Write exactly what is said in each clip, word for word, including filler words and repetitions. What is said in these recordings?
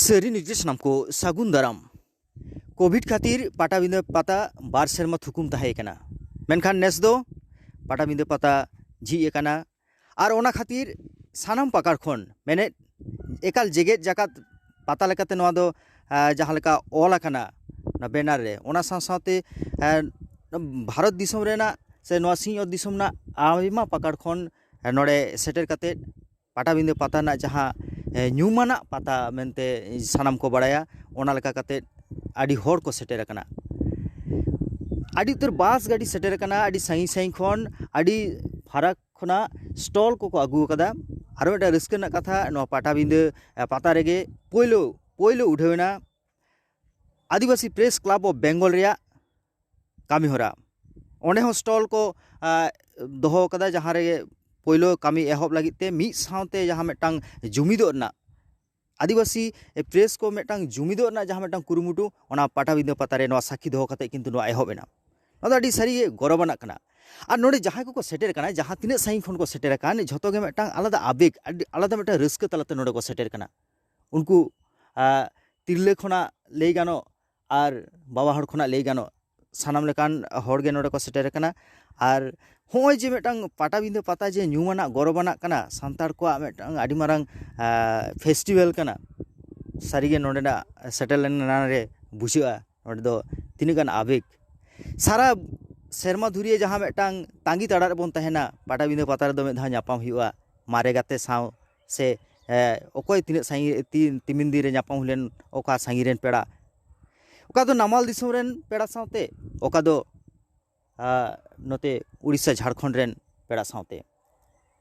ᱥᱟᱹᱨᱤ ᱱᱤᱭᱩᱡᱽ ᱨᱮ ᱥᱟᱱᱟᱢ ᱠᱚ ᱥᱟᱹᱜᱩᱱ ᱫᱟᱨᱟᱢ᱾ ᱠᱳᱵᱷᱤᱰ ᱠᱷᱟᱹᱛᱤᱨ ᱯᱟᱴᱟᱵᱤᱸᱫᱟᱹ ᱯᱟᱛᱟ ᱵᱟᱨ ᱥᱮᱨᱢᱟ ᱛᱷᱩᱠᱩᱢ ᱛᱟᱦᱮᱸ ᱠᱟᱱᱟ, ᱢᱮᱱᱠᱷᱟᱱ ᱱᱮᱥ ᱫᱚ ᱯᱟᱴᱟᱵᱤᱸᱫᱟᱹ ᱯᱟᱛᱟ ᱡᱷᱤᱡ ᱟᱠᱟᱱᱟ᱾ ᱟᱨ ᱚᱱᱟ ᱠᱷᱟᱹᱛᱤᱨ ᱥᱟᱱᱟᱢ ᱯᱟᱠᱟᱲ ᱠᱷᱚᱱ, ᱢᱮᱱᱮᱫ ᱮᱠᱟᱞ ᱡᱮᱜᱮᱛ ᱡᱟᱠᱟᱛ ᱯᱟᱛᱟ ᱞᱮᱠᱟᱛᱮ ᱱᱚᱣᱟ ᱫᱚ, ᱟᱸ, ᱡᱟᱦᱟᱸ ᱞᱮᱠᱟ ᱚᱞ ᱟᱠᱟᱱᱟ ᱚᱱᱟ ᱵᱮᱱᱟᱨ ᱨᱮ, ᱚᱱᱟ ᱥᱟᱶ ᱥᱟᱶᱛᱮ, ᱟᱸ, ᱵᱷᱟᱨᱚᱛ ᱫᱤᱥᱚᱢ ᱨᱮᱱᱟᱜ ᱥᱮ ᱱᱚᱣᱟ ᱥᱤᱧᱚᱛ ᱫᱤᱥᱚᱢ ᱨᱮᱱᱟᱜ ᱟᱭᱢᱟ ᱯᱟᱠᱟᱲ ᱠᱷᱚᱱ ᱱᱚᱰᱮ ᱥᱮᱴᱮᱨ ᱠᱟᱛᱮᱫ ᱯᱟᱴᱟᱵᱤᱸᱫᱟᱹ ᱯᱟᱛᱟ ᱨᱮᱱᱟᱜ ᱡᱟᱦᱟᱸ, ᱮ, ᱧᱩᱢᱟᱱᱟᱜ ᱯᱟᱛᱟ ᱢᱮᱱᱛᱮ ᱥᱟᱱᱟᱢ ᱠᱚ ᱵᱟᱲᱟᱭᱟ, ᱚᱱᱟ ᱞᱮᱠᱟ ᱠᱟᱛᱮᱫ ᱟᱹᱰᱤ ᱦᱚᱲ ᱠᱚ ᱥᱮᱴᱮᱨ ᱟᱠᱟᱱᱟ᱾ ᱟᱹᱰᱤ ᱩᱛᱟᱹᱨ ᱵᱟᱥ ᱜᱟᱹᱰᱤ ᱥᱮᱴᱮᱨ ᱟᱠᱟᱱᱟ, ᱟᱹᱰᱤ ᱥᱟᱺᱜᱤᱧ ᱥᱟᱺᱜᱤᱧ ᱠᱷᱚᱱ, ᱟᱹᱰᱤ ᱯᱷᱟᱨᱟᱠ ᱠᱷᱚᱱᱟᱜ ᱥᱴᱚᱞ ᱠᱚᱠᱚ ᱟᱹᱜᱩ ᱟᱠᱟᱫᱟ᱾ ᱟᱨᱚ ᱢᱤᱫᱴᱟᱝ ᱨᱟᱹᱥᱠᱟᱹ ᱨᱮᱱᱟᱜ ᱠᱟᱛᱷᱟ, ᱱᱚᱣᱟ ᱯᱟᱴᱟᱵᱤᱸᱫᱟᱹ, ᱮ, ᱯᱟᱛᱟ ᱨᱮᱜᱮ ᱯᱳᱭᱞᱳ, ᱯᱳᱭᱞᱳ ᱩᱰᱷᱟᱹᱣ ᱮᱱᱟ ᱟᱹᱫᱤᱵᱟᱹᱥᱤ ᱯᱨᱮᱥ ᱠᱞᱟᱵᱽ ᱚᱯᱷ ᱵᱮᱝᱜᱚᱞ ᱨᱮᱭᱟᱜ ᱠᱟᱹᱢᱤᱦᱚᱨᱟ᱾ ᱚᱸᱰᱮ ᱦᱚᱸ ᱥᱴᱚᱞ ᱠᱚ, ᱟ, ᱫᱚᱦᱚ ᱟᱠᱟᱫᱟ, ᱡᱟᱦᱟᱸ ᱨᱮ ᱯᱳᱭᱞᱳ ᱠᱟᱹᱢᱤ ᱮᱦᱚᱵ ᱞᱟᱹᱜᱤᱫ ᱛᱮ ᱢᱤᱫ ᱥᱟᱶᱛᱮ ᱡᱟᱦᱟᱸ ᱢᱤᱫᱴᱟᱝ ᱡᱩᱢᱤᱫᱚᱜ ᱨᱮᱱᱟᱜ, ᱟᱹᱫᱤᱵᱟᱹᱥᱤ ᱯᱨᱮᱥ ᱠᱚ ᱢᱤᱫᱴᱟᱝ ᱡᱩᱢᱤᱫᱚᱜ ᱨᱮᱱᱟᱜ ᱡᱟᱦᱟᱸ ᱢᱤᱫᱴᱟᱝ ᱠᱩᱨᱩᱢᱩᱴᱩ, ᱚᱱᱟ ᱯᱟᱴᱟᱵᱤᱸᱫᱟᱹ ᱯᱟᱛᱟ ᱨᱮ ᱱᱚᱣᱟ ᱥᱟᱹᱠᱷᱤ ᱫᱚᱦᱚ ᱠᱟᱛᱮ ᱠᱤᱱᱛᱩ ᱱᱚᱣᱟ ᱮᱦᱚᱵ ᱮᱱᱟ᱾ ᱱᱚᱣᱟ ᱫᱚ ᱟᱹᱰᱤ ᱥᱟᱹᱨᱤ ᱜᱮ ᱜᱚᱨᱚᱵᱟᱱᱟᱜ ᱠᱟᱱᱟ᱾ ᱟᱨ ᱱᱚᱰᱮ ᱡᱟᱦᱟᱸᱭ ᱠᱚᱠᱚ ᱥᱮᱴᱮᱨ ᱟᱠᱟᱱᱟ, ᱡᱟᱦᱟᱸ ᱛᱤᱱᱟᱹᱜ ᱥᱟᱺᱜᱤᱧ ᱠᱷᱚᱱ ᱠᱚ ᱥᱮᱴᱮᱨ ᱟᱠᱟᱱ, ᱡᱷᱚᱛᱚ ᱜᱮ ᱢᱤᱫᱴᱟᱝ ᱟᱞᱟᱫᱟ ᱟᱵᱮᱜᱽ, ᱟᱹᱰᱤ ᱟᱞᱟᱫᱟ ᱢᱤᱫᱴᱟᱝ ᱨᱟᱹᱥᱠᱟᱹ ᱛᱟᱞᱟᱛᱮ ᱱᱚᱰᱮ ᱠᱚ ᱥᱮᱴᱮᱨ ᱠᱟᱱᱟ᱾ ᱩᱱᱠᱩ, ᱟ, ᱛᱤᱨᱞᱟᱹ ᱠᱷᱚᱱᱟᱜ ᱞᱟᱹᱭ ᱜᱟᱱᱚᱜ ᱟᱨ ᱵᱟᱵᱟ ᱦᱚᱲ ᱠᱷᱚᱱᱟᱜ ᱞᱟᱹᱭ ᱜᱟᱱᱚᱜ, ᱥᱟᱱᱟᱢ ᱞᱮᱠᱟᱱ ᱦᱚᱲ ᱜᱮ ᱱᱚᱰᱮ ᱠᱚ ᱥᱮᱴᱮᱨ ᱟᱠᱟᱱᱟ᱾ ᱟᱨ ᱦᱚᱸᱜᱼᱚᱭ ᱡᱮ ᱢᱤᱫᱴᱟᱝ ᱯᱟᱴᱟᱵᱤᱸᱫᱟᱹ ᱯᱟᱛᱟ ᱡᱮ ᱧᱩᱢᱟᱱᱟᱜ ᱜᱚᱨᱚᱵᱟᱱᱟᱜ ᱠᱟᱱᱟ, ᱥᱟᱱᱛᱟᱲ ᱠᱚᱣᱟᱜ ᱢᱤᱫᱴᱟᱝ ᱟᱹᱰᱤ ᱢᱟᱨᱟᱝ, ᱟ, ᱯᱷᱮᱥᱴᱤᱵᱷᱮᱞ ᱠᱟᱱᱟ, ᱥᱟᱹᱨᱤᱜᱮ ᱱᱚᱰᱮᱱᱟᱜ ᱥᱮᱴᱮᱨ ᱞᱮᱱ ᱨᱮ ᱵᱩᱡᱷᱟᱹᱜᱼᱟ ᱱᱚᱰᱮ ᱫᱚ ᱛᱤᱱᱟᱹᱜ ᱜᱟᱱ ᱟᱵᱮᱜᱽ᱾ ᱥᱟᱨᱟ ᱥᱮᱨᱢᱟ ᱫᱷᱩᱨᱤᱭᱟᱹ ᱡᱟᱦᱟᱸ ᱢᱤᱫᱴᱟᱝ ᱛᱟᱸᱜᱤ ᱛᱟᱲᱟᱜ ᱨᱮᱵᱚᱱ ᱛᱟᱦᱮᱱᱟ, ᱯᱟᱴᱟᱵᱤᱸᱫᱟᱹ ᱯᱟᱛᱟ ᱨᱮᱫᱚ ᱢᱤᱫ ᱫᱷᱟᱣ ᱧᱟᱯᱟᱢ ᱦᱩᱭᱩᱜᱼᱟ ᱢᱟᱨᱮ ᱜᱟᱛᱮ ᱥᱟᱶ, ᱥᱮ, ᱮ, ᱚᱠᱚᱭ ᱛᱤᱱᱟᱹᱜ ᱥᱟᱺᱜᱤᱧ ᱨᱮ, ᱛᱤ-, ᱛᱤᱢᱤᱱ ᱫᱤᱱ ᱨᱮ ᱧᱟᱯᱟᱢ ᱦᱩᱭ ᱞᱮᱱ ᱚᱠᱟ ᱥᱟᱺᱜᱤᱧ ᱨᱮᱱ ᱯᱮᱲᱟ, ᱚᱠᱟ ᱫᱚ ᱱᱟᱢᱟᱞ ᱫᱤᱥᱚᱢ ᱨᱮᱱ ᱯᱮᱲᱟ ᱥᱟᱶᱛᱮ, ᱚᱠᱟ ᱫᱚ, ᱟ, ᱱᱚᱛᱮ ᱩᱲᱤᱥᱥᱟ ᱡᱷᱟᱲᱠᱷᱚᱸᱰ ᱨᱮᱱ ᱯᱮᱲᱟ ᱥᱟᱶᱛᱮ᱾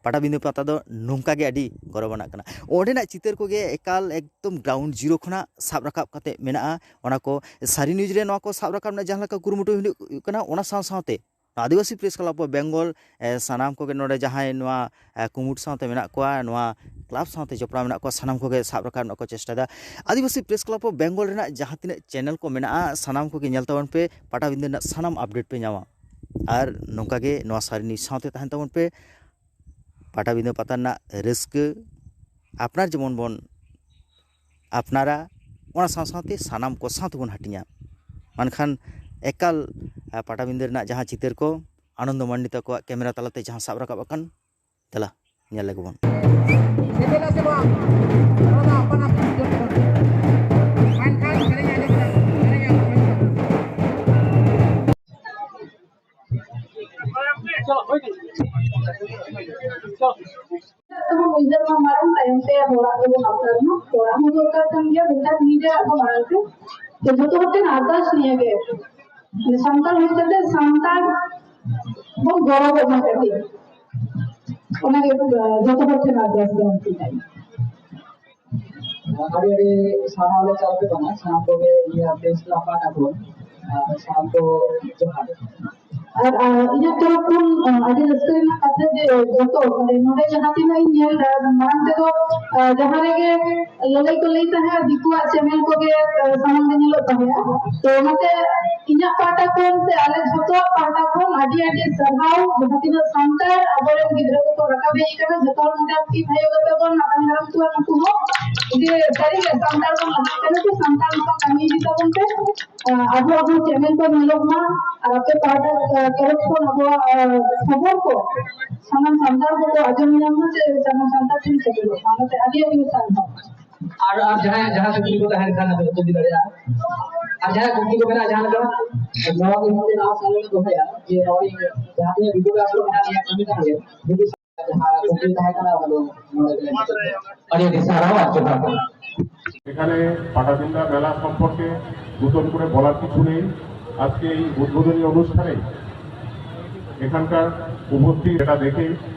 ᱯᱟᱴᱟᱵᱤᱸᱫᱟᱹ ᱯᱟᱛᱟ ᱫᱚ ᱱᱚᱝᱠᱟ ᱜᱮ ᱟᱹᱰᱤ ᱜᱚᱨᱚᱵᱟᱱᱟᱜ ᱠᱟᱱᱟ᱾ ᱚᱸᱰᱮᱱᱟᱜ ᱪᱤᱛᱟᱹᱨ ᱠᱚᱜᱮ ᱮᱠᱟᱞ ᱮᱠᱫᱚᱢ ᱜᱨᱟᱣᱩᱱᱰ ᱡᱤᱨᱳ ᱠᱷᱚᱱᱟᱜ ᱥᱟᱵ ᱨᱟᱠᱟᱵ ᱠᱟᱛᱮ ᱢᱮᱱᱟᱜᱼᱟ᱾ ᱚᱱᱟ ᱠᱚ ᱥᱟᱹᱨᱤ ᱱᱤᱭᱩᱡᱽ ᱨᱮ ᱱᱚᱣᱟ ᱠᱚ ᱥᱟᱵ ᱨᱟᱠᱟᱵ ᱨᱮᱱᱟᱜ ᱡᱟᱦᱟᱸ ᱞᱮᱠᱟ ᱠᱩᱨᱩᱢᱩᱴᱩ ᱦᱩᱭᱩᱜ ᱠᱟᱱᱟ, ᱚᱱᱟ ᱥᱟᱶ ᱥᱟᱶᱛᱮ ᱱᱚᱣᱟ ᱟᱹᱫᱤᱵᱟᱹᱥᱤ ᱯᱨᱮᱥ ᱠᱞᱟᱵᱽ ᱚᱯᱷ ᱵᱮᱝᱜᱚᱞ, ᱮ, ᱥᱟᱱᱟᱢ ᱠᱚᱜᱮ ᱱᱚᱰᱮ ᱡᱟᱦᱟᱸᱭ ᱱᱚᱣᱟ, ᱮ, ᱠᱩᱢᱩᱴ ᱥᱟᱶᱛᱮ ᱢᱮᱱᱟᱜ ᱠᱚᱣᱟ, ᱱᱚᱣᱟ ᱠᱞᱟᱵᱽ ᱥᱟᱶᱛᱮ ᱡᱚᱯᱲᱟᱣ ᱢᱮᱱᱟᱜ ᱠᱚᱣᱟ, ᱥᱟᱱᱟᱢ ᱠᱚᱜᱮ ᱥᱟᱵ ᱨᱟᱠᱟᱵ ᱨᱮᱱᱟᱜ ᱠᱚ ᱪᱮᱥᱴᱟᱭᱮᱫᱟ᱾ ᱟᱹᱫᱤᱵᱟᱹᱥᱤ ᱯᱨᱮᱥ ᱠᱞᱟᱵᱽ ᱚᱯᱷ ᱵᱮᱝᱜᱚᱞ ᱨᱮᱱᱟᱜ ᱡᱟᱦᱟᱸ ᱛᱤᱱᱟᱹᱜ ᱪᱮᱱᱮᱞ ᱠᱚ ᱢᱮᱱᱟᱜᱼᱟ, ᱥᱟᱱᱟᱢ ᱠᱚᱜᱮ ᱧᱮᱞ ᱛᱟᱵᱚᱱ ᱯᱮ, ᱯᱟᱴᱟᱵᱤᱸᱫᱟᱹ ᱨᱮᱱᱟᱜ ᱥᱟᱱᱟᱢ ᱟᱯᱰᱮᱴ ᱯᱮ ᱧᱟᱢᱟ᱾ ᱟᱨ ᱱᱚᱝᱠᱟ ᱜᱮ ᱱᱚᱣᱟ ᱥᱟᱹᱨᱤ ᱱᱤᱭᱩᱡᱽ ᱥᱟᱶᱛᱮ ᱛᱟᱦᱮᱱ ᱛᱟᱵᱚᱱ ᱯᱮ᱾ ᱯᱟᱴᱟᱵᱤᱸᱫᱟᱹ ᱯᱟᱛᱟ ᱨᱮᱱᱟᱜ ᱨᱟᱹᱥᱠᱟᱹ ᱟᱯᱱᱟᱨ ᱡᱮᱢᱚᱱ ᱵᱚᱱ ᱟᱯᱱᱟᱨᱟ, ᱚᱱᱟ ᱥᱟᱶ ᱥᱟᱶᱛᱮ ᱥᱟᱱᱟᱢ ᱠᱚ ᱥᱟᱶ ᱛᱮᱵᱚᱱ ᱦᱟᱹᱴᱤᱧᱟ᱾ ᱢᱮᱱᱠᱷᱟᱱ ᱮᱠᱟᱞ, ᱟ, ᱯᱟᱴᱟᱵᱤᱸᱫᱟᱹ ᱨᱮᱱᱟᱜ ᱡᱟᱦᱟᱸ ᱪᱤᱛᱟᱹᱨ ᱠᱚ ᱟᱱᱚᱱᱫᱚ ᱢᱟᱱᱰᱤ ᱛᱟᱠᱚᱣᱟᱜ ᱠᱮᱢᱮᱨᱟ ᱛᱟᱞᱟᱛᱮ ᱡᱟᱦᱟᱸ ᱥᱟᱵ ᱨᱟᱠᱟᱵ ᱟᱠᱟᱱ, ᱫᱮᱞᱟ ᱧᱮᱞ ᱞᱮᱜᱮ ᱵᱚᱱ᱾ ᱥᱮᱴᱮᱨᱟ ᱥᱮ ᱵᱟᱝ? ᱚᱱᱟ ᱫᱚ ᱟᱯᱟᱱ ᱟᱹᱯᱤᱱ ᱡᱚᱛᱚ ᱦᱚᱲ ᱴᱷᱮᱱ᱾ ᱢᱮᱱᱠᱷᱟᱱ ᱥᱮᱨᱮᱧ ᱟᱸᱡᱚᱢ ᱞᱮᱠᱷᱟᱱ ᱥᱮᱨᱮᱧ ᱟᱸᱡᱚᱢ ᱞᱮᱠᱷᱟᱱ᱾ ᱛᱮᱵᱚᱱ ᱩᱭᱦᱟᱹᱨ ᱢᱟ ᱢᱟᱨᱟᱝ, ᱛᱟᱭᱚᱢ ᱛᱮ ᱦᱚᱲᱟᱜ ᱫᱚᱵᱚᱱ ᱟᱯᱱᱟᱨ ᱢᱟ᱾ ᱦᱚᱲᱟᱜ ᱦᱚᱸ ᱫᱚᱨᱠᱟᱨ ᱠᱟᱱ ᱜᱮᱭᱟ, ᱢᱮᱱᱠᱷᱟᱱ ᱱᱤᱡᱮᱨᱟᱜ ᱫᱚ ᱢᱟᱲᱟᱝ ᱛᱮ᱾ ᱛᱚ ᱡᱚᱛᱚ ᱦᱚᱲ ᱴᱷᱮᱱ ᱟᱨᱫᱟᱥ ᱱᱤᱭᱟᱹ ᱜᱮ, ᱥᱟᱱᱛᱟᱲ ᱦᱩᱭ ᱠᱟᱛᱮ ᱥᱟᱱᱛᱟᱲ ᱵᱚᱱ ᱜᱚᱲᱚ ᱠᱚᱜ ᱢᱟ ᱠᱟᱹᱴᱤᱡ᱾ ᱚᱱᱟᱜᱮ, ᱟᱸ, ᱡᱚᱛᱚ ᱦᱚᱲ ᱴᱷᱮᱱ ᱟᱨᱫᱟᱥ ᱫᱚ ᱟᱨᱠᱤ ᱛᱟᱭ᱾ ᱟᱹᱰᱤ ᱟᱹᱰᱤ ᱥᱟᱨᱦᱟᱣ ᱞᱮ ᱪᱟᱞ ᱟᱯᱮ ᱠᱟᱱᱟ ᱥᱟᱱᱟᱢ ᱠᱚᱜᱮ ᱱᱤᱭᱟᱹ ᱯᱨᱮᱥ ᱠᱞᱟᱵᱽ ᱯᱟᱦᱴᱟ ᱠᱷᱚᱱ, ᱟᱨ ᱥᱟᱱᱟᱢ ᱠᱚ ᱡᱚᱦᱟᱨ᱾ ᱟᱨ, ᱟᱨ ᱤᱧᱟᱹᱜ ᱛᱚᱨᱚᱯ ᱠᱷᱚᱱ, ᱟᱸ, ᱟᱹᱰᱤ ᱨᱟᱹᱥᱠᱟᱹ ᱨᱮᱱᱟᱜ ᱠᱟᱛᱷᱟ ᱡᱮ ᱡᱚᱛᱚ, ᱢᱟᱱᱮ, ᱱᱚᱰᱮ ᱡᱟᱦᱟᱸ ᱛᱤᱱᱟᱹᱜ ᱤᱧ ᱧᱮᱞ ᱮᱫᱟ, ᱢᱟᱲᱟᱝ ᱛᱮᱫᱚ, ᱟᱸ, ᱡᱟᱦᱟᱸ ᱨᱮᱜᱮ ᱞᱟᱹᱞᱟᱹᱭ ᱠᱚ ᱞᱟᱹᱭ ᱛᱟᱦᱮᱸᱫ, ᱫᱤᱠᱩᱣᱟᱜ ᱪᱮᱱᱮᱞ ᱠᱚᱜᱮ, ᱟᱸ, ᱥᱟᱢᱟᱝ ᱨᱮ ᱧᱮᱞᱚᱜ ᱛᱟᱦᱮᱸᱫᱼᱟ᱾ ᱛᱚ ᱚᱱᱟᱛᱮ ᱤᱧᱟᱹᱜ ᱯᱟᱦᱴᱟ ᱠᱷᱚᱱ ᱥᱮ ᱟᱞᱮ ᱡᱷᱚᱛᱚᱣᱟᱜ ᱯᱟᱦᱴᱟ ᱠᱷᱚᱱ ᱟᱹᱰᱤ ᱟᱹᱰᱤ ᱥᱟᱨᱦᱟᱣ, ᱡᱟᱦᱟᱸ ᱛᱤᱱᱟᱹᱜ ᱥᱟᱱᱛᱟᱲ ᱟᱵᱚᱨᱮᱱ ᱜᱤᱫᱽᱨᱟᱹ ᱠᱚᱠᱚ ᱨᱟᱠᱟᱵ ᱦᱮᱡ ᱟᱠᱟᱱᱟ, ᱡᱷᱚᱛᱚ ᱦᱚᱲ ᱢᱤᱫᱴᱟᱝ ᱛᱤ ᱛᱷᱟᱭᱚ ᱠᱟᱛᱮ ᱵᱚᱱ ᱟᱛᱟᱝ ᱫᱟᱨᱟᱢ ᱠᱚᱣᱟ ᱱᱩᱠᱩ ᱦᱚᱸ, ᱡᱮ ᱥᱟᱹᱨᱤᱜᱮ ᱥᱟᱱᱛᱟᱲ ᱵᱚᱱ ᱞᱟᱦᱟᱜ ᱠᱟᱱᱟ, ᱥᱮ ᱥᱟᱱᱛᱟᱲ ᱱᱚᱝᱠᱟ ᱠᱟᱹᱢᱤ ᱤᱫᱤ ᱛᱟᱵᱚᱱ ᱯᱮ᱾ ᱟᱸ, ᱟᱵᱚ ᱟᱵᱚ ᱪᱮᱱᱮᱞ ᱠᱚ ᱧᱮᱞᱚᱜ ᱢᱟ, ᱟᱨ ᱟᱯᱮ ᱯᱟᱦᱴᱟ, ᱟᱸ, ᱛᱚᱨᱚᱯ ᱠᱷᱚᱱ ᱟᱵᱚᱣᱟᱜ, ᱟᱸ, ᱠᱷᱚᱵᱚᱨ ᱠᱚ ᱥᱟᱱᱟᱢ ᱥᱟᱱᱛᱟᱲ ᱠᱚᱠᱚ ᱟᱸᱡᱚᱢ ᱧᱟᱢ ᱢᱟ, ᱥᱮ ᱥᱟᱱᱟᱢ ᱥᱟᱱᱛᱟᱲ ᱴᱷᱮᱱ ᱥᱮᱴᱮᱨᱚᱜ ᱢᱟ᱾ ᱚᱱᱟᱛᱮ ᱟᱹᱰᱤ ᱟᱹᱰᱤ ᱥᱟᱨᱦᱟᱣ᱾ ᱟᱨ, ᱟᱨ ᱡᱟᱦᱟᱸᱭ, ᱡᱟᱦᱟᱸ ᱠᱩᱠᱞᱤ ᱠᱚ ᱛᱟᱦᱮᱱ ᱠᱷᱟᱱ, ᱟᱯᱮ ᱠᱩᱞᱤ ᱫᱟᱲᱮᱭᱟᱜᱼᱟ᱾ ᱟᱨ ᱡᱟᱦᱟᱸᱭ ᱠᱩᱠᱞᱤ ᱠᱚ ᱢᱮᱱᱟᱜᱼᱟ, ᱡᱟᱦᱟᱸ ᱞᱮᱠᱟ, ᱱᱚᱣᱟ ᱜᱮ ᱢᱤᱫᱴᱮᱱ ᱟᱥ ᱟᱞᱮ ᱞᱮ ᱫᱚᱦᱚᱭᱟ ᱡᱮ ᱱᱚᱜᱼᱚᱭ ᱡᱟᱦᱟᱸ ᱛᱤᱱᱟᱹᱜ ᱵᱤᱫᱩ ᱪᱟᱸᱫᱟᱱ ᱨᱮᱱᱟᱜ ᱱᱤᱭᱟᱹ ᱠᱟᱹᱢᱤ ᱠᱟᱱᱟ, ᱡᱩᱫᱤ ᱡᱟᱦᱟᱸ ᱠᱩᱠᱞᱤ ᱛᱟᱦᱮᱸ ᱠᱟᱱᱟ, ᱚᱱᱟ ᱫᱚ ᱱᱚᱰᱮ ᱜᱮ᱾ ᱟᱹᱰᱤ ᱟᱹᱰᱤ ᱥᱟᱨᱦᱟᱣ ᱟᱨ ᱡᱚᱦᱟᱨ᱾ এখানে পাটাবিন্দা মেলা সম্পর্কে নতুন করে বলার কিছু নেই। আজকে এই উদ্বোধনী অনুষ্ঠানে এখানকার উপস্থিত, এটা দেখে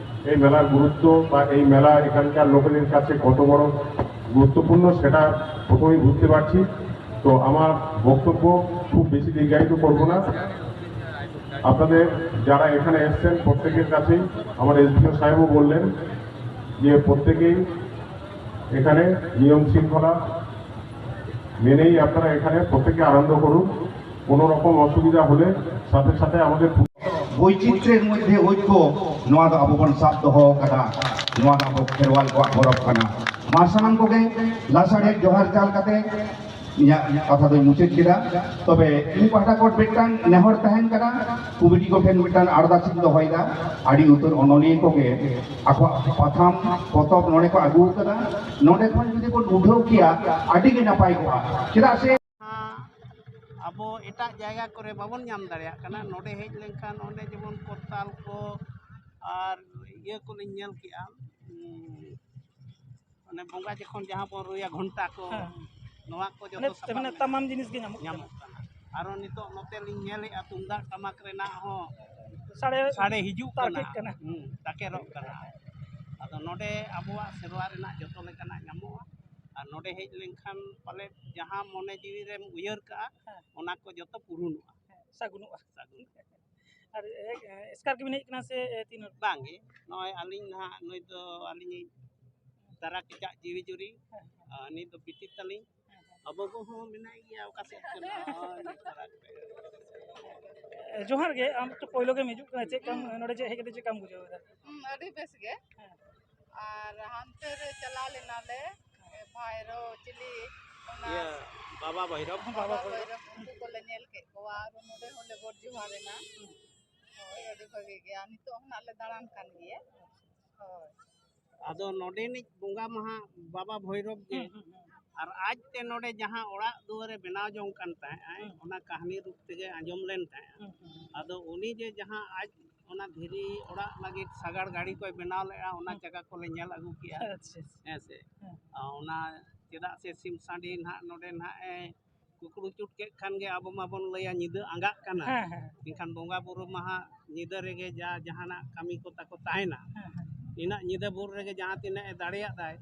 এই মেলার গুরুত্ব বা এই মেলা এখানকার লোকেদের কাছে কত বড় গুরুত্বপূর্ণ, সেটা প্রথমেই বুঝতে পারছি। তো আমার বক্তব্য খুব বেশি দীর্ঘায়িত করব না। আপনাদের যারা এখানে এসছেন, প্রত্যেকের কাছেই আমার এসডিও সাহেবও বললেন যে প্রত্যেকেই এখানে নিয়ম শৃঙ্খলা মেনেই আপনারা এখানে প্রত্যেকে আনন্দ করুন। কোনো রকম অসুবিধা হলে সাথে সাথে আমাদের বৈচিত্র্যের মধ্যে ঐক্য, ᱱᱚᱣᱟ ᱫᱚ ᱟᱵᱚ ᱵᱚᱱ ᱥᱟᱵ ᱫᱚᱦᱚ ᱟᱠᱟᱫᱟ᱾ ᱱᱚᱣᱟ ᱫᱚ ᱟᱵᱚ ᱠᱷᱮᱨᱣᱟᱞ ᱠᱚᱣᱟᱜ ᱜᱚᱨᱚᱵᱽ ᱠᱟᱱᱟ᱾ ᱢᱟ ᱥᱟᱱᱟᱢ ᱠᱚᱜᱮ ᱞᱟᱥᱟᱲᱦᱮᱫ ᱡᱚᱦᱟᱨ ᱪᱟᱞ ᱠᱟᱛᱮ ᱤᱧᱟᱹᱜ ᱠᱟᱛᱷᱟ ᱫᱚᱧ ᱢᱩᱪᱟᱹᱫ ᱠᱮᱫᱟ᱾ ᱛᱚᱵᱮ ᱤᱧ ᱯᱟᱦᱴᱟ ᱠᱷᱚᱱ ᱢᱤᱫᱴᱟᱝ ᱱᱮᱦᱚᱨ ᱛᱟᱦᱮᱱ ᱠᱟᱱᱟ, ᱠᱚᱢᱤᱴᱤ ᱠᱚᱴᱷᱮᱱ ᱢᱤᱫᱴᱟᱝ ᱟᱨᱫᱟᱥ ᱤᱧ ᱫᱚᱦᱚᱭᱮᱫᱟ, ᱟᱹᱰᱤ ᱩᱛᱟᱹᱨ ᱚᱱᱚᱞᱤᱭᱟᱹ ᱠᱚᱜᱮ ᱟᱠᱚᱣᱟᱜ ᱯᱟᱛᱷᱟᱢ ᱯᱚᱛᱚᱵ ᱱᱚᱰᱮ ᱠᱚ ᱟᱹᱜᱩ ᱟᱠᱟᱫᱟ, ᱱᱚᱰᱮ ᱠᱷᱚᱱ ᱡᱩᱫᱤ ᱵᱚᱱ ᱩᱰᱷᱟᱹᱣ ᱠᱮᱭᱟ ᱟᱹᱰᱤ ᱜᱮ ᱱᱟᱯᱟᱭ ᱠᱚᱜᱼᱟ᱾ ᱪᱮᱫᱟᱜ ᱥᱮ ᱟᱵᱚ ᱮᱴᱟᱜ ᱡᱟᱭᱜᱟ ᱠᱚᱨᱮ ᱵᱟᱵᱚᱱ ᱧᱟᱢ ᱫᱟᱲᱮᱭᱟᱜ ᱠᱟᱱᱟ᱾ ᱱᱚᱰᱮ ᱦᱮᱡ ᱞᱮᱱᱠᱷᱟᱱ ᱚᱸᱰᱮ ᱡᱮᱢᱚᱱ ᱠᱚᱨᱛᱟᱞ ᱠᱚ ᱟᱨ ᱤᱭᱟᱹ ᱠᱚᱞᱤᱧ ᱧᱮᱞ ᱠᱮᱜᱼᱟ, ᱩᱸ, ᱢᱟᱱᱮ ᱵᱚᱸᱜᱟ ᱡᱚᱠᱷᱚᱱ ᱡᱟᱦᱟᱸ ᱵᱚᱱ ᱨᱩᱭᱟ ᱜᱷᱚᱱᱴᱟ ᱠᱚ, ᱦᱮᱸ᱾ ᱱᱚᱣᱟ ᱠᱚ ᱡᱚᱛᱚ ᱢᱟᱱᱮ, ᱥᱟᱯᱟᱵ ᱢᱟᱱᱮ ᱢᱮᱱᱟᱜᱼᱟ᱾ ᱛᱟᱢᱟᱢ ᱡᱤᱱᱤᱥ ᱜᱮ ᱧᱟᱢᱚᱜ ᱠᱟᱱᱟ᱾ ᱧᱟᱢᱚᱜ ᱠᱟᱱᱟ᱾ ᱟᱨᱚ ᱱᱤᱛᱚᱜ ᱱᱚᱛᱮ ᱞᱤᱧ ᱧᱮᱞᱮᱜᱼᱟ, ᱛᱩᱢᱫᱟᱜ ᱴᱟᱢᱟᱠ ᱨᱮᱱᱟᱜ ᱦᱚᱸ ᱥᱟᱰᱮ ᱥᱟᱰᱮ ᱦᱤᱡᱩᱜ ᱠᱟᱱᱟ᱾ ᱛᱟᱨᱠᱮᱜ ᱠᱟᱱᱟ᱾ ᱦᱩᱸ, ᱛᱟᱠᱮᱨᱚᱜ ᱠᱟᱱᱟ᱾ ᱟᱫᱚ ᱱᱚᱰᱮ ᱟᱵᱚᱣᱟᱜ ᱥᱮᱨᱣᱟ ᱨᱮᱱᱟᱜ ᱡᱚᱛᱚ ᱞᱮᱠᱟᱱᱟᱜ ᱧᱟᱢᱚᱜᱼᱟ᱾ ᱟᱨ ᱱᱚᱰᱮ ᱦᱮᱡ ᱞᱮᱱᱠᱷᱟᱱ ᱯᱟᱞᱮ ᱡᱟᱦᱟᱸ ᱢᱚᱱᱮ ᱡᱤᱣᱤ ᱨᱮᱢ ᱩᱭᱦᱟᱹᱨ ᱠᱟᱜᱼᱟ, ᱦᱮᱸ᱾ ᱚᱱᱟ ᱠᱚ ᱡᱚᱛᱚ ᱯᱩᱨᱩᱱᱚᱜᱼᱟ᱾ ᱦᱮᱸ, ᱥᱟᱹᱜᱩᱱᱚᱜᱼᱟ᱾ ᱥᱟᱹᱜᱩᱱ᱾ ᱟᱨ, ᱮ, ᱮ, ᱮᱥᱠᱟᱨ ᱜᱮᱵᱤᱱ ᱦᱮᱡ ᱠᱟᱱᱟ ᱥᱮ, ᱮ, ᱛᱤᱱ ᱦᱚᱲ? ᱵᱟᱝᱜᱮ, ᱱᱚᱜᱼᱚᱭ ᱟᱹᱞᱤᱧ ᱱᱟᱦᱟᱜ, ᱱᱩᱭ ᱫᱚ ᱟᱹᱞᱤᱧᱤᱡ ᱫᱟᱨᱟ ᱠᱮᱪᱟᱜ ᱡᱤᱣᱤ ᱡᱩᱨᱤ, ᱦᱮᱸ, ᱦᱮᱸ᱾ ᱟᱨ ᱱᱤᱛ ᱫᱚ ᱵᱤᱴᱤ ᱛᱟᱹᱞᱤᱧ᱾ ᱦᱮᱸ, ᱦᱮᱸ᱾ ᱟᱨ ᱵᱟᱹᱵᱩ ᱦᱚᱸ ᱢᱮᱱᱟᱭ ᱜᱮᱭᱟ ᱚᱠᱟ ᱥᱮᱫ ᱪᱚ ᱱᱟᱦᱟᱜ, ᱦᱳᱭ, ᱱᱤᱛ ᱯᱟᱨᱟᱠ ᱨᱮ᱾ ᱮ, ᱡᱚᱦᱟᱨ ᱜᱮ, ᱟᱢ ᱛᱚ ᱯᱳᱭᱞᱳ ᱜᱮᱢ ᱦᱤᱡᱩᱜ ᱠᱟᱱᱟ, ᱪᱮᱫ ᱠᱟᱢ, ᱦᱩᱸ᱾ ᱱᱚᱰᱮ ᱦᱮᱡ ᱠᱟᱛᱮ ᱪᱮᱫ ᱠᱟᱢ ᱵᱩᱡᱷᱟᱹᱣ ᱮᱫᱟ? ᱦᱩᱸ, ᱟᱹᱰᱤ ᱵᱮᱥ ᱜᱮ᱾ ᱦᱮᱸ᱾ ᱟᱨ ᱦᱟᱱᱛᱮ ᱨᱮ ᱪᱟᱞᱟᱣ ᱞᱮᱱᱟᱞᱮ, ᱵᱷᱟᱭᱨᱳ ᱪᱤᱞᱤ, ᱚᱱᱟ ᱤᱭᱟᱹ, ᱵᱟᱵᱟ ᱵᱷᱳᱭᱨᱳᱵ᱾ ᱵᱟᱵᱟ ᱵᱟᱵᱟ ᱵᱷᱳᱭᱨᱳᱵ᱾ ᱵᱷᱳᱭᱨᱳᱵ, ᱩᱱᱠᱩ ᱠᱚᱞᱮ ᱧᱮᱞ ᱠᱮᱫ ᱠᱚᱣᱟ, ᱟᱨ ᱱᱚᱰᱮ ᱦᱚᱸᱞᱮ ᱜᱚᱰ ᱡᱚᱦᱟᱨ ᱮᱱᱟ᱾ ᱦᱳᱭ, ᱟᱹᱰᱤ ᱵᱷᱟᱹᱜᱤ ᱜᱮ᱾ ᱟᱨ ᱱᱤᱛᱚᱜ ᱦᱚᱸ ᱱᱟᱜ ᱞᱮ ᱫᱟᱬᱟᱱ ᱠᱟᱱ ᱜᱮᱭᱟ᱾ ᱦᱳᱭ᱾ ᱟᱫᱚ ᱱᱚᱰᱮᱱᱤᱡ ᱵᱚᱸᱜᱟ ᱢᱟᱦᱟ ᱵᱟᱵᱟ ᱵᱷᱳᱭᱨᱳᱵ ᱜᱮ᱾ ᱦᱩᱸ, ᱦᱩᱸ, ᱦᱩᱸ᱾ ᱟᱨ ᱟᱡ ᱛᱮ ᱱᱚᱰᱮ ᱡᱟᱦᱟᱸ ᱚᱲᱟᱜ ᱫᱩᱣᱟᱹᱨᱮ ᱵᱮᱱᱟᱣ ᱡᱚᱝ ᱠᱟᱱ ᱛᱟᱦᱮᱸᱜ ᱟᱭ, ᱦᱩᱸ᱾ ᱚᱱᱟ ᱠᱟᱹᱦᱱᱤ ᱨᱩᱯ ᱛᱮᱜᱮ ᱟᱸᱡᱚᱢ ᱞᱮᱱ ᱛᱟᱦᱮᱸᱜ᱾ ᱦᱩᱸ, ᱦᱩᱸ, ᱦᱩᱸ᱾ ᱟᱫᱚ ᱩᱱᱤ ᱡᱮ ᱡᱟᱦᱟᱸ ᱟᱡ ᱚᱱᱟ ᱫᱷᱤᱨᱤ ᱚᱲᱟᱜ ᱞᱟᱹᱜᱤᱫ ᱥᱟᱜᱟᱲ ᱜᱟᱹᱲᱤ ᱠᱚᱭ ᱵᱮᱱᱟᱣ ᱞᱮᱫᱼᱟ, ᱚᱱᱟ ᱦᱩᱸ᱾ ᱡᱟᱭᱜᱟ ᱠᱚᱞᱮ ᱧᱮᱞ ᱟᱹᱜᱩ ᱠᱮᱜᱼᱟ᱾ ᱟᱪᱪᱷᱟ, ᱟᱪᱪᱷᱟ᱾ ᱦᱮᱸ ᱥᱮ? ᱦᱮᱸ᱾ ᱟᱨ ᱚᱱᱟ ᱪᱮᱫᱟᱜ ᱥᱮ ᱥᱤᱢ ᱥᱟᱺᱰᱤ ᱱᱟᱦᱟᱜ ᱱᱚᱰᱮ ᱱᱟᱦᱟᱜ ᱮ ᱠᱩᱠᱲᱩ ᱪᱩᱴ ᱠᱮᱫ ᱠᱷᱟᱱ ᱜᱮ ᱟᱵᱚ ᱢᱟᱵᱚᱱ ᱞᱟᱹᱭᱟ ᱧᱤᱫᱟᱹ ᱟᱸᱜᱟᱜ ᱠᱟᱱᱟ᱾ ᱦᱮᱸ, ᱦᱮᱸ᱾ ᱮᱱᱠᱷᱟᱱ ᱵᱚᱸᱜᱟ ᱵᱩᱨᱩ ᱢᱟ ᱦᱟᱸᱜ ᱧᱤᱫᱟᱹ ᱨᱮᱜᱮ ᱡᱟ ᱡᱟᱦᱟᱱᱟᱜ ᱠᱟᱹᱢᱤ ᱠᱚ ᱛᱟᱠᱚ ᱛᱟᱦᱮᱱᱟ, ᱦᱮᱸ, ᱦᱮᱸ᱾ ᱤᱱᱟᱹᱜ ᱧᱤᱫᱟᱹ ᱵᱷᱳᱨ ᱨᱮᱜᱮ ᱡᱟᱦᱟᱸ ᱛᱤᱱᱟᱹᱜ ᱮ ᱫᱟᱲᱮᱭᱟᱜ ᱫᱟᱭ,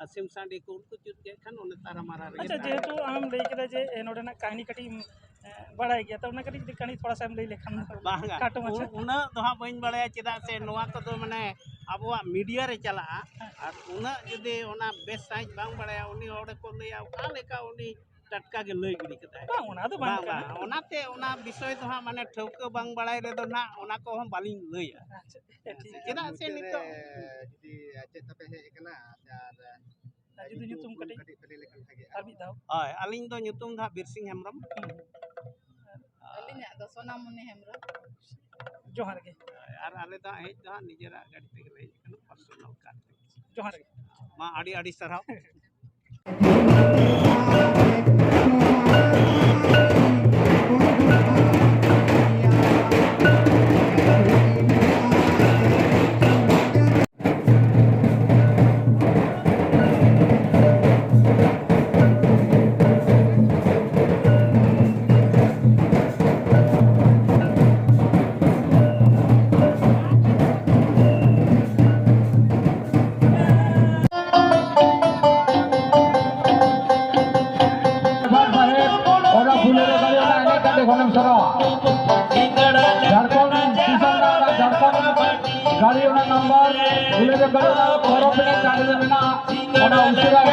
ᱟᱨ ᱥᱤᱢ ᱥᱟᱺᱰᱤ ᱠᱚ ᱩᱱᱠᱩ ᱪᱩᱴ ᱠᱮᱫ ᱠᱷᱟᱱ ᱚᱱᱮ ᱛᱟᱨᱟ ᱢᱟᱨᱟ ᱨᱮᱜᱮ ᱟᱪᱪᱷᱟ, ᱛᱟᱦᱮᱱᱟ᱾ ᱡᱮᱦᱮᱛᱩ ᱟᱢᱮᱢ ᱞᱟᱹᱭ ᱠᱮᱫᱟ ᱡᱮ, ᱮ, ᱱᱚᱰᱮᱱᱟᱜ ᱠᱟᱹᱦᱱᱤ ᱠᱟᱹᱴᱤᱡ ᱮᱢ, ᱮ, ᱵᱟᱲᱟᱭ ᱜᱮᱭᱟ, ᱛᱚ ᱚᱱᱟ ᱠᱟᱹᱴᱤᱡ ᱡᱩᱫᱤ ᱠᱟᱹᱦᱱᱤ ᱛᱷᱚᱲᱟ ᱥᱟ ᱮᱢ ᱞᱟᱹᱭ ᱞᱮᱠᱷᱟᱱ ᱵᱟᱝᱟ, ᱠᱷᱟᱴᱚ ᱢᱟᱪᱷᱟ᱾ ᱩ-, ᱩᱱᱟᱹᱜ ᱫᱚ ᱦᱟᱸᱜ ᱵᱟᱹᱧ ᱵᱟᱲᱟᱭᱟ, ᱪᱮᱫᱟᱜ ᱥᱮ ᱱᱚᱣᱟ ᱠᱚᱫᱚ ᱢᱟᱱᱮ ᱟᱵᱚᱣᱟᱜ ᱢᱤᱰᱤᱭᱟ ᱨᱮ ᱪᱟᱞᱟᱜᱼᱟ, ᱦᱮᱸ᱾ ᱟᱨ ᱩᱱᱟᱹᱜ ᱡᱩᱫᱤ ᱚᱱᱟ ᱵᱮᱥ ᱥᱟᱺᱦᱤᱡ ᱵᱟᱝ ᱵᱟᱲᱟᱭᱟ, ᱩᱱᱤ ᱦᱚᱲ ᱠᱚ ᱞᱟᱹᱭᱟ ᱚᱠᱟ ᱞᱮᱠᱟ ᱩᱱᱤ ᱴᱟᱴᱠᱟ ᱜᱮ ᱞᱟᱹᱭ ᱜᱤᱰᱤ ᱠᱮᱫᱟᱭ᱾ ᱵᱟᱝ, ᱚᱱᱟ ᱫᱚ ᱵᱟᱝ ᱵᱟᱝ ᱠᱟᱱᱟ᱾ ᱠᱟᱱᱟ᱾ ᱚᱱᱟᱛᱮ ᱚᱱᱟ ᱵᱤᱥᱚᱭ ᱫᱚ ᱦᱟᱸᱜ ᱢᱟᱱᱮ ᱴᱷᱟᱹᱣᱠᱟᱹ ᱵᱟᱝ ᱵᱟᱲᱟᱭ ᱨᱮᱫᱚ ᱱᱟᱜ ᱚᱱᱟ ᱠᱚᱦᱚᱸ ᱵᱟᱹᱞᱤᱧ ᱞᱟᱹᱭᱟ᱾ ᱟᱪᱪᱷᱟ, ᱴᱷᱤᱠ ᱜᱮᱭᱟ, ᱦᱮᱸ, ᱴᱷᱤᱠ ᱜᱮᱭᱟ᱾ ᱪᱮᱫᱟᱜ ᱥᱮ ᱢᱩᱪᱟᱹᱫ ᱨᱮ ᱱᱤᱛᱚᱜ ᱡᱩᱫᱤ ᱪᱮᱫ ᱛᱟᱯᱮ ᱦᱮᱡ ᱟᱠᱟᱱᱟ, ᱟᱨ ᱧᱩᱛᱩᱢ ᱠᱟᱹᱴᱤᱡ ᱟᱨ ᱢᱤᱫ ᱫᱷᱟᱣ᱾ ᱦᱳᱭ, ᱟᱹᱞᱤᱧ ᱫᱚ ᱧᱩᱛᱩᱢ ᱫᱚ ᱦᱟᱸᱜ ᱵᱤᱨ ᱥᱤᱝ ᱦᱮᱢᱵᱨᱚᱢ᱾ ᱟᱹᱞᱤᱧᱟᱜ ᱫᱚ ᱥᱳᱱᱟᱢᱩᱱᱤ ᱦᱮᱢᱵᱨᱚᱢ᱾ ᱡᱚᱦᱟᱨ ᱜᱮ᱾ ᱟᱨ ᱟᱞᱮ ᱫᱚ ᱦᱟᱸᱜ ᱦᱮᱡ ᱫᱚ ᱦᱟᱸᱜ ᱱᱤᱡᱮᱨᱟᱜ ᱜᱟᱹᱰᱤ ᱛᱮᱜᱮ ᱞᱮ ᱦᱮᱡ ᱟᱠᱟᱱᱟ, ᱯᱟᱨᱥᱚᱱᱟᱞ ᱠᱟᱨ ᱛᱮ᱾ ᱡᱚᱦᱟᱨ ᱜᱮ᱾ ᱢᱟ ᱟᱹᱰᱤ ᱟᱹᱰᱤ ᱥᱟᱨᱦᱟᱣ᱾ ᱚᱱᱟ ᱯᱷᱩᱞᱮᱨ ᱜᱟᱹᱰᱤ ᱚᱱᱟ ᱮᱱᱮᱡ ᱠᱟᱛᱮ ᱜᱷᱚᱱᱚᱢ ᱥᱚᱨᱚ ᱡᱷᱟᱲᱠᱷᱚᱸᱰ ᱫᱤᱥᱚᱢ ᱨᱮᱱᱟᱜ ᱡᱷᱟᱲᱠᱷᱚᱸᱰ ᱜᱟᱹᱰᱤ ᱚᱱᱟ ᱱᱟᱢᱵᱟᱨ ᱯᱷᱩᱞᱮᱨ ᱜᱟᱹᱰᱤ ᱚᱱᱟ ᱯᱚᱨᱚᱵᱽ ᱮᱱᱮᱡ ᱪᱟᱹᱞᱩ ᱨᱮ ᱢᱮᱱᱟᱜᱼᱟ᱾ ᱚᱱᱟ ᱩᱥᱟᱹᱨᱟ